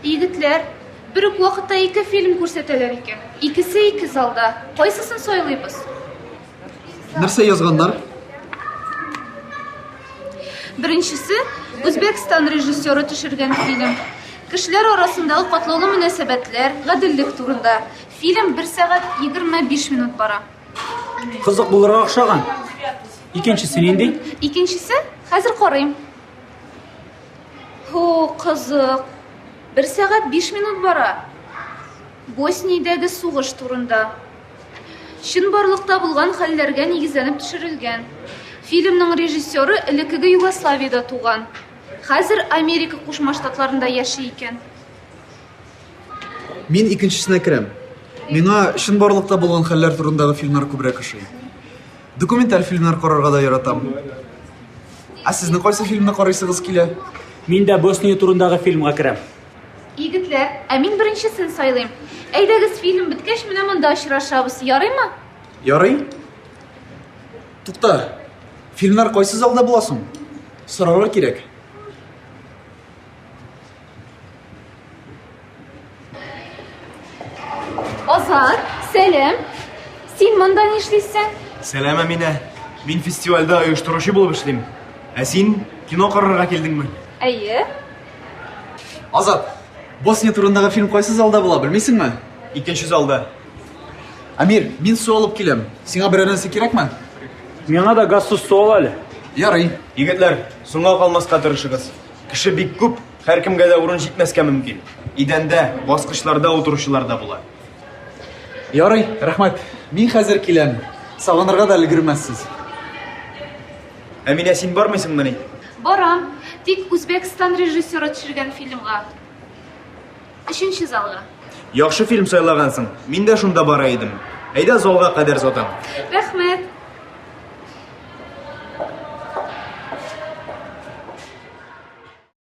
Егетләр, бер үк вакытта ике фильм күрсәтәләр икән. Икесе ике залда. Кайсысын сайлыйбыз? Нәрсә язганнар? Беренчесе Үзбәкстан режиссеры төшергән фильм. Кешеләр арасындагы катлаулы мөнәсәбәтләр, гаделлек турында. Фильм 1 сәгать 25 минут бара. Кызык булырга охшаган. Икенчесе нинди? Икенчесе, хәзер карыйм. Һо, кызык. 1 сәгать 5 минут бара. Босниядәге сугыш турында. Чынбарлыкта булган хәлләргә нигезләнеп төшерелгән. Фильмның режиссеры элеккеге Югославиядә туган. Хәзер Америка Кушма Штатларында яши икән. Мин икенчесенә керәм. Миңа чынбарлыкта булган хәлләр турындагы фильмнар күбрәк ошый. Документаль фильмнар карарга да яратам. Ә сезнең кайсы фильмны карыйсыгыз килә? Мин дә Босния турындагы фильмга керәм. Егетләр, ә мин беренчесен сайлыйм. Әйдәгез, фильм беткәч, менә монда очрашабыз. Ярыймы? Ярый. Тукта, фильмнар кайсы залда була соң? Сорарга кирәк. Азат, сәлам. Син монда нишлисең? Сәлам, Әминә. Мин фестивальдә оештыручы булып эшлим. Ә син кино карарга килдеңме? Әйе. Азат, Босния турындагы фильм кайсы залда була, белмисеңме? Икенче залда. Әмир, мин су алып киләм. Сиңа берәр нәрсә кирәкме? Миңа да газсыз су ал әле. Ярый. Егетләр, соңга калмаска тырышыгыз. Кеше бик күп, һәркемгә дә урын җитмәскә мөмкин. Идәндә, баскычларда утыручылар да була. Ярый, рәхмәт. Мин хәзер киләм. Сагынырга да өлгермәссез. Әминә, син бармыйсыңмыни? Барам. Тик Үзбәкстан режиссеры төшергән фильмга. Өченче залга. Яхшы фильм сайлагансың. Мин дә шунда бара идем. Әйдә залга кадәр озатам. Рәхмәт.